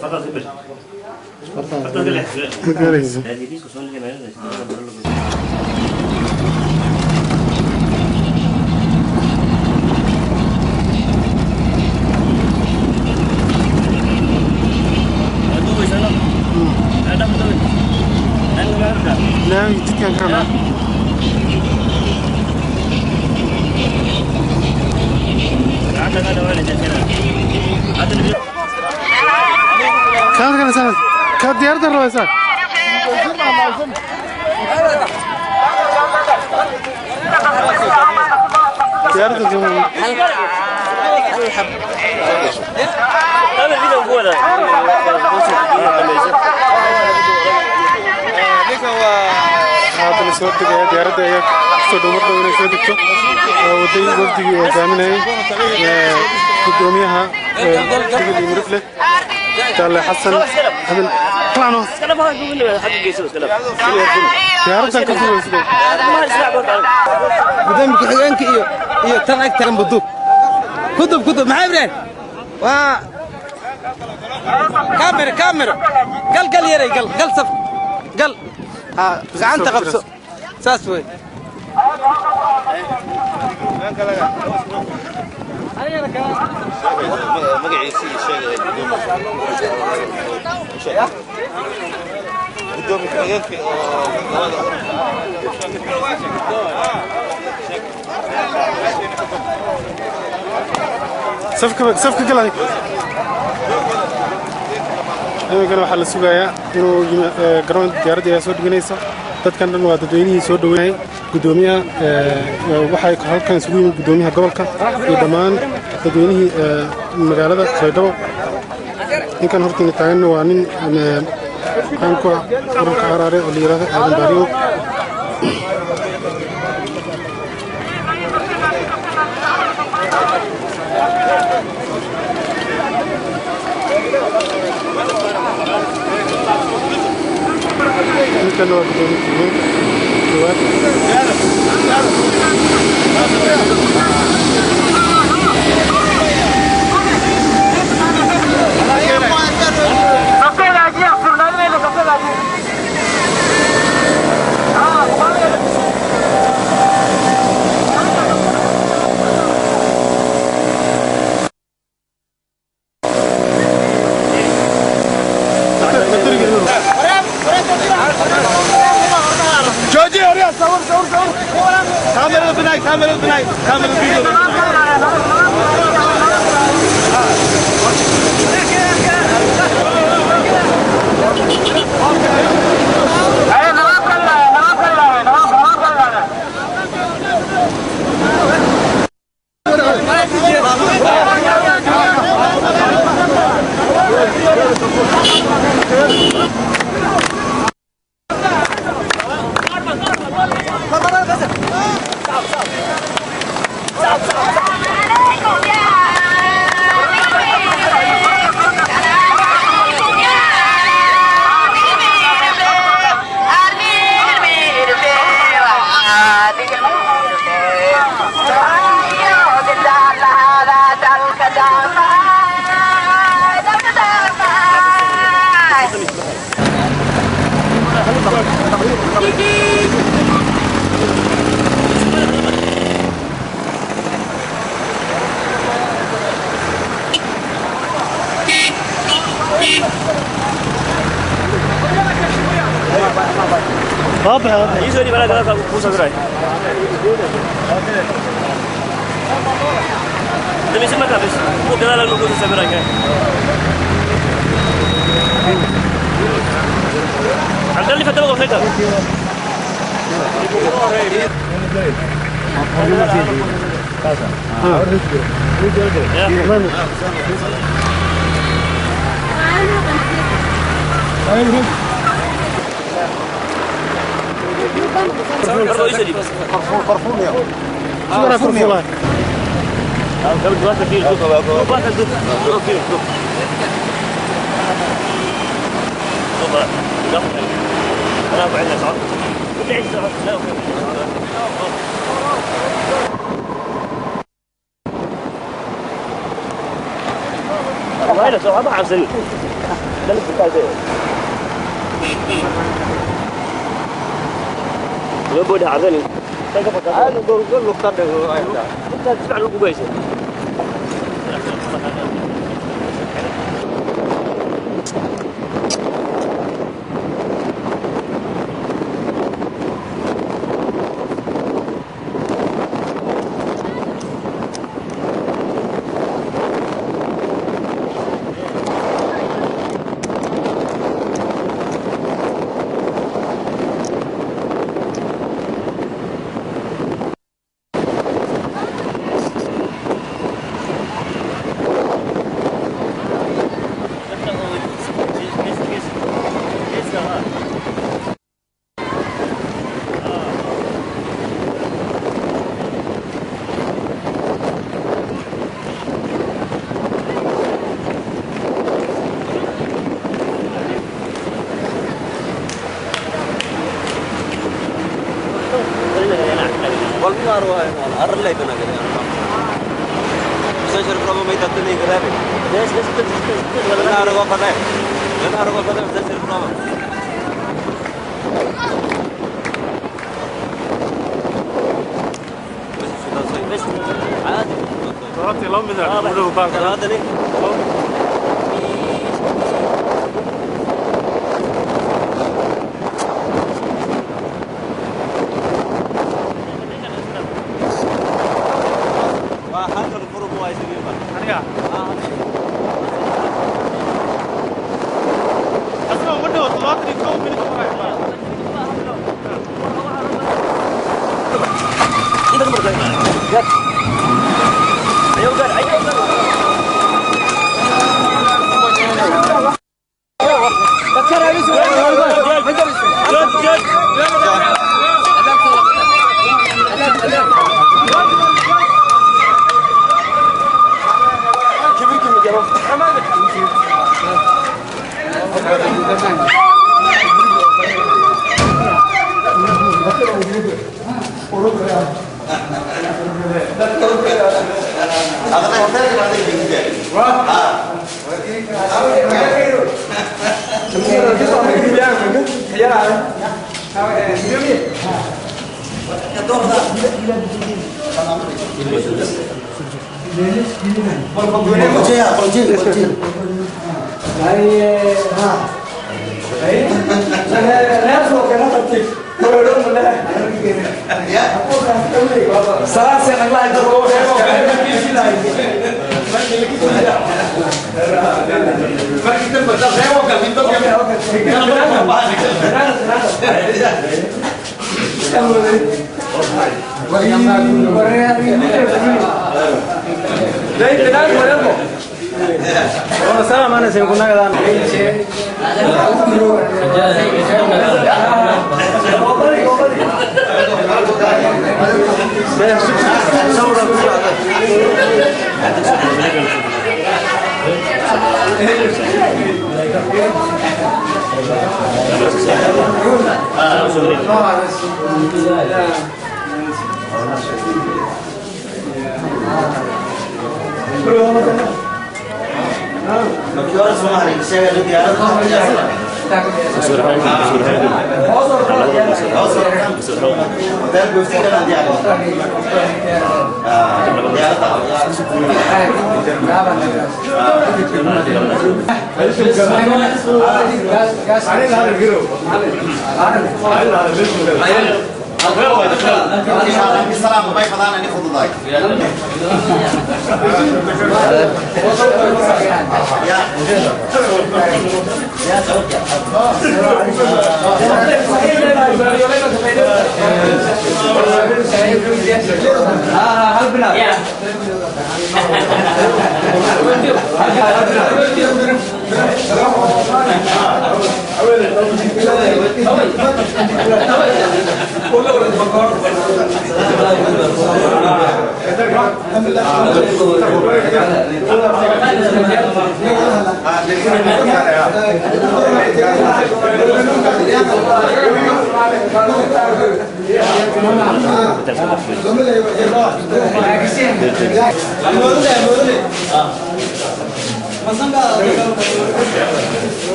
Ma gaarayso. Laami jidkaan ka rabnaa. Kaad kale sanad kaad diyaaradda rabaysaa. Diyaaradda duuban. Haatan soo degaya diyaaradda ayaa kusoo dhow, mar dhow inay soo degto. Waa waday wafdigii uu hogaaminayay gudoomiyaha Digil iyo Mirifle, Jaalle Xasan Xasan Qalacno. Diyaaraddan ka duubaysa. Gudoomiye ku-xigeenka iyo tan ag tagan budub kudub kudub. Maxaa Ibrahim waa kaamiro kaamiro. Gal gal yaray, gal gal, saf gal, ha gacanta qabso, saas wey. Gudoomiye ku-xigeenka oo labada. Safka safka galay. Iminkana waxaa la sugayaa inuu garoon diyaaradda ayaa soo dhiganaysa. Dadkan dhan waa dadweynihii soo dhoweynayay gudoomiyaha. Waxay halkan isugu yimid gudoomiyaha gobolka iyo dhammaan dadweynihii magaalada Baydhabo. Ninkan hortiina taaganna waa nin caan ku ah ururka Araare oo la yidhahdo Aadan Baariyow. Ninkan waa gudoomiye ku-xigeenka koowaad. Jooji horya, sawir sawir sawir, kaamirada binaay, kaamirada binaay, kaamirada video.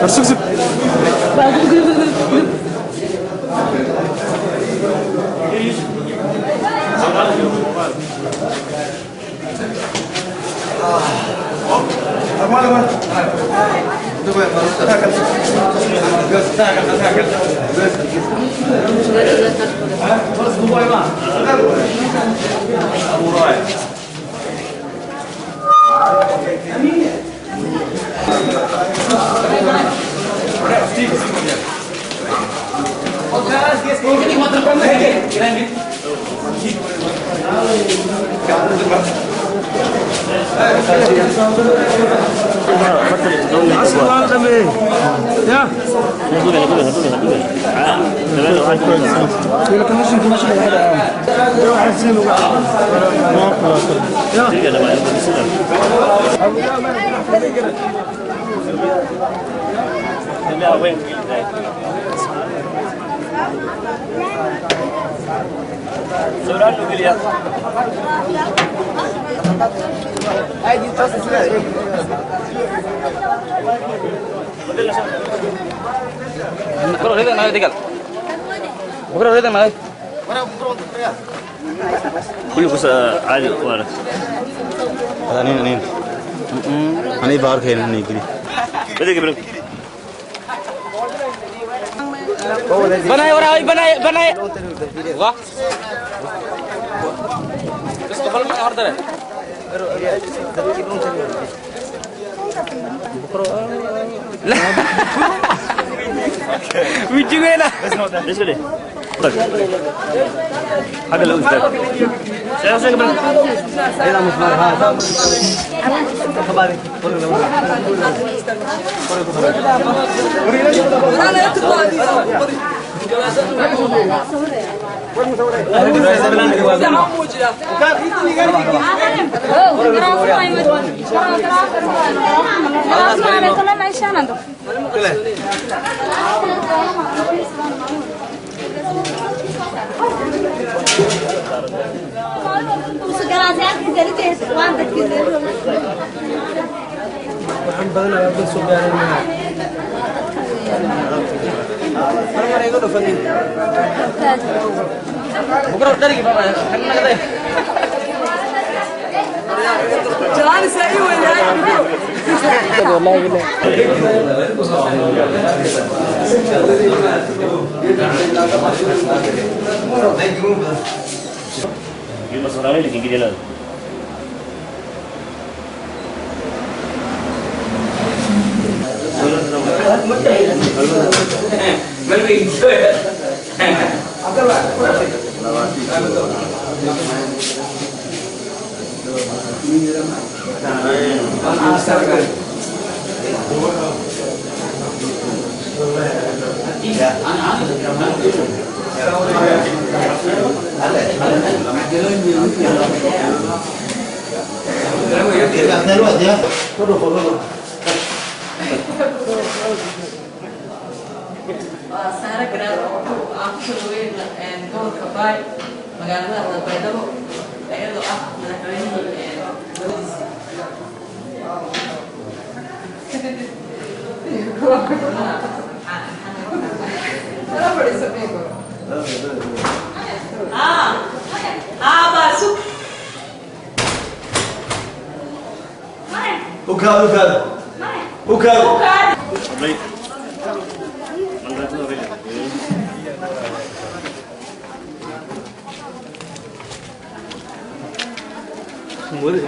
Sug sug. كله بس عادي وانا أنين أنين أني بارك هنا أني قلي بدي قبل बनाए और आई बनाए बनाए वाह इसको फल में और दरे ويجينا ليش كده طيب حاجه لو قلت سير قبل بكره دري خلينا كده يبقى صغير لكن كده لا Waa Saare Garaar oo ku aan ku soo dhaweyn gobolka Baay magaalada Baydhabo iyadoo ah madaxweynihii dowladiisa. Ah, baa sug. وكاد وكاد وكاد طيب من غير